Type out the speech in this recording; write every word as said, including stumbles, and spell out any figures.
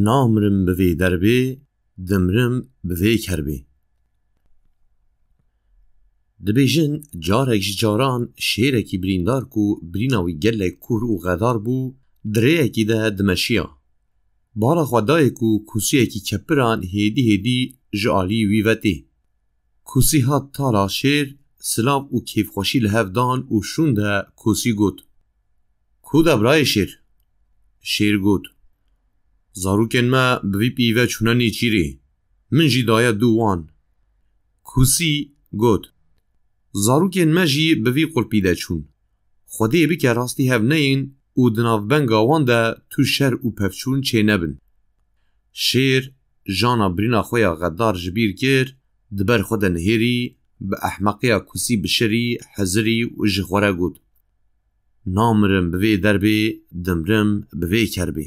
Namirim bi vê derbê, dimrim bi vê kerbê. Dibêjin, carek ji caran şêrekî birîndar ku birîna wî gelek kûr û xedar bû, di rêyekî de dimeşiya. Bala xwe dayê ku kûsiyekî kepiran hêdî hêdî ji alî wî ve tê. Kûsî hat tala şêr, silav û kêfxweşî li hev dan û şûnde kûsî got: "Ku de birayê şêr?" Şêr got: "Zarokên me bi vî pî ve çûne nêçîrê. Min jî daye du wan." Kûsî got: "Zarokên me jî bi vî qulpî de çûn. Xwedê bike rastî hev neyên û di navbenga wan de tu şer û pevçûn çênebin." Şêr jana birîna xwe ya xedar ji bîr kir, di ber xwe de nihêrî, bi ehmeqiya kûsî bişirî, hezirî û ji xwe re got: "Namirim bi vê derbê, dimrim bi vê kerbê."